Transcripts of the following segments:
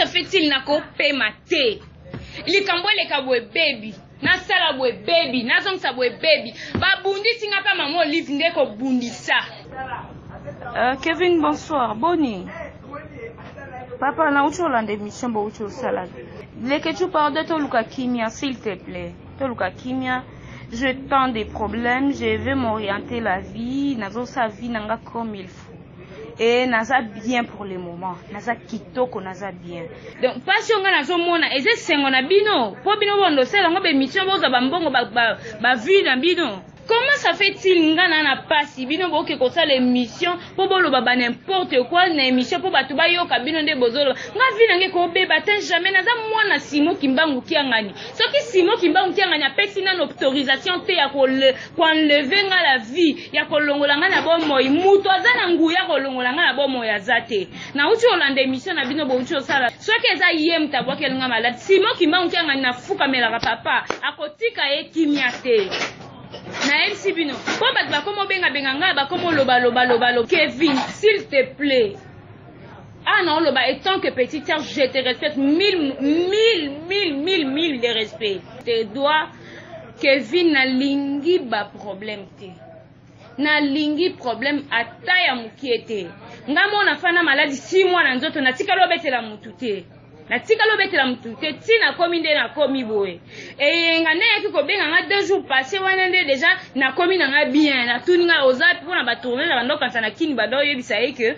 ça fait-il nakopema te? Likambo eleka boye bebi, nasala boye bebi, nazongisa boye bebi, babundisi nga mpe mama Olive nde kobundisa. Kevin, bonsoir. Boni papa, nauti olanda émission bouti osala. Leketu, pardon, toluka kimia, s'il te plaît, toluka kimia. Je tant des problèmes, je vais m'orienter la vie, nazosala vie nanga comme il faut et naza bien pour le moment, naza kitoko, naza bien. Donc mpasi oyo ngai nazomona eza esengo na bino, mpo bino bondo osala yango baémission, bozwa bambongo, bavues na bino. Comment ça fait-il nga na pasi, bino boke kosala émission mpo boloba ba n'importe quoi na émission mpo bato bayoka bino nde bozoloba? Nga vie nange kobeba te, jamais. Naza mwana Simo Kimbangu Kiangani. Soki Simo Kimbangu Kiangani apesi nano autorisation te ya koenlever nga la vie, ya kolongola nga na bomoi, moto aza na nguya kolongola nga na bomoi aza te. Nauti olanda émission na bino bouti osala. Soki eza ye moto abwakeli nga maladi, Simo Kimbangu Kiangani nafukamelaka, papa akotika ye kimia te. Nayebisi bino mpo bato bakoma obengabenga ngai, bakoma olobalobaloba. Kevin, s'il te plaît, ah, naoloba étant que petite sœur, je te respecte mille mille mille mille mille de respect te dois. Kevin, nalingi baproblème te, nalingi problème ata ya mokie te. Nga mona fana maladi 6 mois na nzoto, natikali obetela mutu te, natikali obetela mutu te. Ti nakomi nde nakomi boye, eyenga nde yaki kobenga nga 2 jours passé wana nde déjà nakomi na nga bien. Natuni nga oza mpona batournage na bando kanisa na kini, bando oyebisa ye ke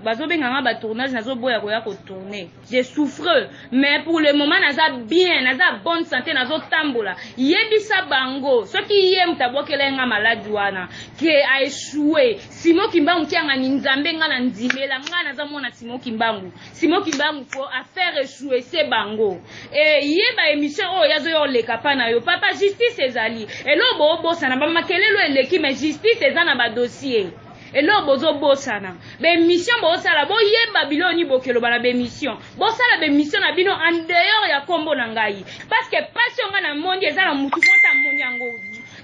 bazobenga nga batournage, nazoboya koya kotourner. Je souffre, mais pour le moment naza bien, naza bonne santé, nazotambola. Yebisa bango, soki ye moto abwakela ye nga maladi wana, ke aéchoué. Simo Kimbangu Kiangani, Nzambe nga na ndimela, nga naza mwana Simo Kimbangu. Simo Kimbangu ko afaire échouer se bango. E yeba émission oyo yazoya oleka pa na yo, papa. Justice ezali eloko boobosana, bamakelelo eleki, mais justice eza na badossier. Eloko bozobosana, baémission bosala, boyeba biloko nini bokeloba na baémission. Bosala baémission na bino en dehors ya nkombo na ngai, parce que pasi oyo ngai namoni, eza na mutu moko amoni yango.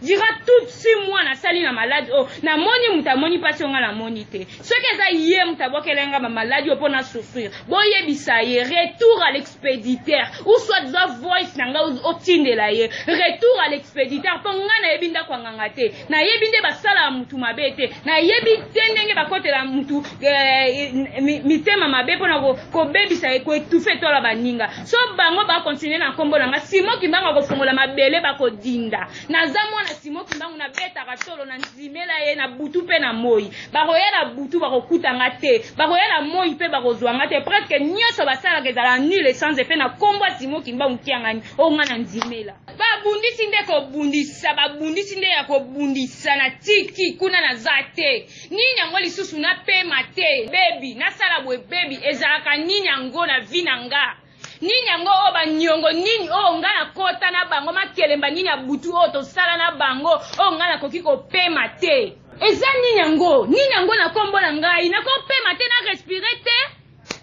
Durant tout 6 mois nasali na maladi oyo, namoni moto amoni mpasi oyo ngai namoni te. Soki eza ye moto abwakela nga bamaladi oyo mpo na souffrir, boyebisa ye retour à l'expéditeur, ou soit zwa voice na ngai otindela ye retour à l'expéditeur, mpo ngai nayebi ndako ya nganga te, nayebi nde basalaka mutu mabe te, nayebi te ndenge bakotela mutu mitema mabe mpona kobebisa, koétouffer etola baninga. So bango bakontinue na nkombo na nga, Simo Kimbangu akofongola mabele, bakodinda. Naza mwana Simo Kimbangu, nabetaka tolo, na ndimela ye na butu mpe na moi. Bakoya na butu, bakokutanga te, bakoya na moi mpe bakozwanga te. Presque nyonso basalaka ezala nul et sans effet na nkombo ya Simo Kimbangu Kiangani oyo nga na ndimela. Babundisi nde kobundisa, babundisi nde ya kobundisa. Na tiki kuna, naza te. Nini yango lisusu? Napema te bebi, nasala boye bebi, ezalaka nini yango na vie na nga? Nini yango oyo baniongo nini oyo nga nakota na bango? Makelemba nini ya butu oyo tosala na bango oyo nga nakoki kopema te? Eza nini yango? Nini yango na nkombo na ngai? Nakopema te, na respire te,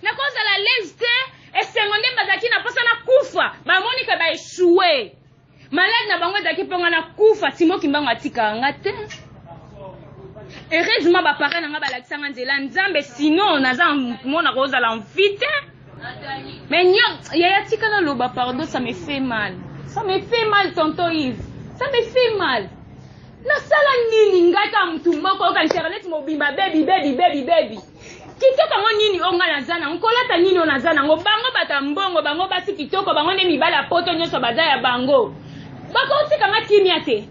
nakozala l'aise te. Esengo nde bazalaki na mposa na kufa, bamoni ke baéchoué. Maladi na bango ezalaki mpo nga na kufa. Simo Kimbangu atikaka nga te. Heureusement baparent na nga balakisanga nzela Nzambe, sinon naza mona kozala envie te. Mais nyo yaya, tika naloba, pardon. Ça me fait mal, ça me fait mal, tonton Yves, ça me fait mal. Nasala nini ngai kaka mutu moko oyoka internet mobimba bebi bebi bebi bebi? Kitoko yango nini oyo ngai naza nango? Kolata nini oyo naza nango? Bango bato ya mbongo, bango basi kitoko, bango nde mibali ya poto nyonso baza ya bango. Bakotikanga kimia te.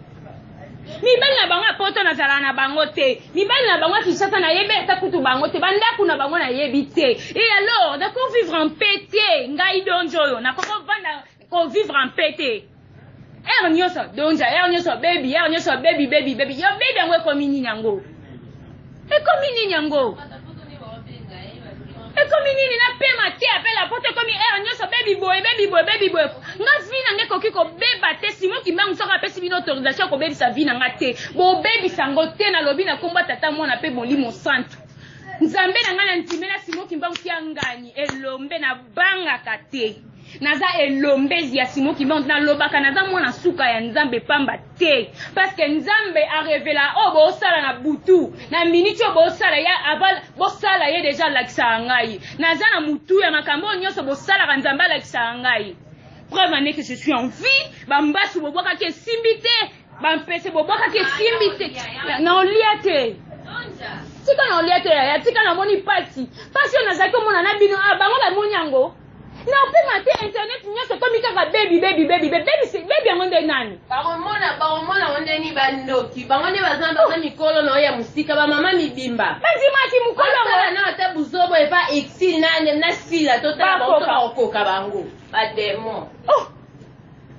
Mibali na bango ya poto, nazalaka na bango te. Mibali na bango ya Kinshasa, nayebi ata kutu bango te. Bandako na bango nayebi te. Et alors nakovivre en paix te? Ngai donjo oyo nakokovanda kovivre en paix te? Heure nyonso donja, heure nyonso bebi, heure nyonso bebi bebi bebi. Yo bebi yango ekomi nini? Yango ekomi nini? Yango ekomi nini? Napema te, apela poto ekomi heure nyonso bebi boye, bebi boye, bebi boye. Nga vie na nga ekoki kobeba te. Simo Kimbangu soki apesi bino autorisation ya kobebisa vie na nga te, bobebisa yango te. Nalobi na kombo Tata, Mwana mpe Molimo Santu, Nzambe na ngai na ndimela, Simo Kimbangu Kiangani, elombe, nabangaka te. Naza elombezi ya Simon Kimbangu, nalobaka naza mwana suka ya Nzambe pamba te, parce que Nzambe a revela oyo bosala na butu, na minute oyo bosala ya avant bosala ye deja alakisaka ngai. Naza na mutu ya makambo oyo nyonso bosalaka, Nzambe alakisaka ngai. Preuve en est que je suis en vie, bambasu bobwakaki esimbi te, bampese bobwakaki esimbi te, naolia te. Tika naolia te yaya, tika namoni pasi. Pasi oyo nazalaki komona na bino, ah, bango bamoni yango. Na opema te, internet nyonso ekomi kaka bebi bebi bebi bebi bebi, yango nde nani? Bakomona, bakomona yango nde ni bandoki. Bango nde baza baza mikolo na oyo ya mosika, bamama mibimba. Bandimaki mokolo yango. Basala na ata buzobo epa exil na na sila totala bango to bakokoka bango. Ba demon. Oh!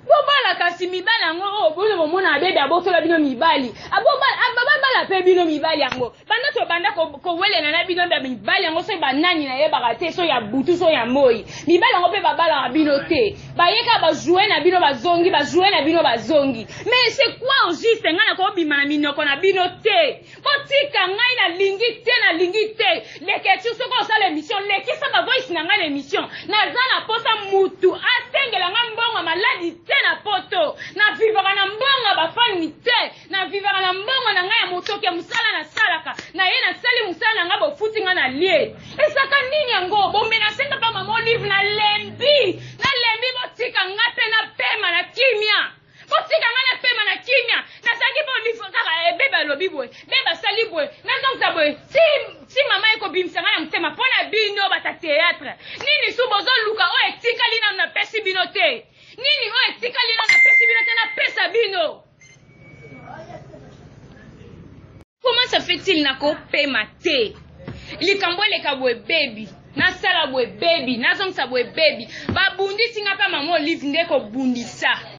Bobala kasi mibali yango oyo bino bomona bebe abotola bino mibali. Babala mpe bino mibali yango. Banda tobanda kowelela na bino ba mibali yango soki banani nayebaka te, so ya butu so ya moi. Mibali yango mpe babalaka bino te. Bayeka bajoue na bino bazongi, bajoue na bino bazongi. Mais c'est quoi au juste? Ngai nakobima na minoko na bino te. Botika ngai, nalingi te, nalingi te. Leketchou, soki osala émission, lekisa ba voice na ngai na émission. Naza na posa mutu asengela ngai mbongo ya maladi te na poto. Na vivaka na mbongo ya bafani te. Na vivaka na mbongo na ngai ya motoki ya mosala nasalaka. Na ye nasali mosala na ngai, bofuti ngai na lie. Ezaka nini yango? Bomenase nga pa mama Olive, nalembi. Nalembi, botika ngai mpe napema na kimia. Botika ngai napema na kimia. Nazalaki mpo Olive kaka bebe alobi boye, bebe asali boye, nazongisa boye. Ti, ti mama ekobimisa ngai na motema mpo na bino bata théâtre. Nini su bozoluka oyo etikali nanu napesi bino te? Nini oyo etikali nanu napesi bino te, napesa bino? Comment ça fait-il nakopema te? Likambo eleka boye bebi, nasala boye bebi, nazongisa boye bebi. Babundisi nga mpe mama Olive nde kobundisa.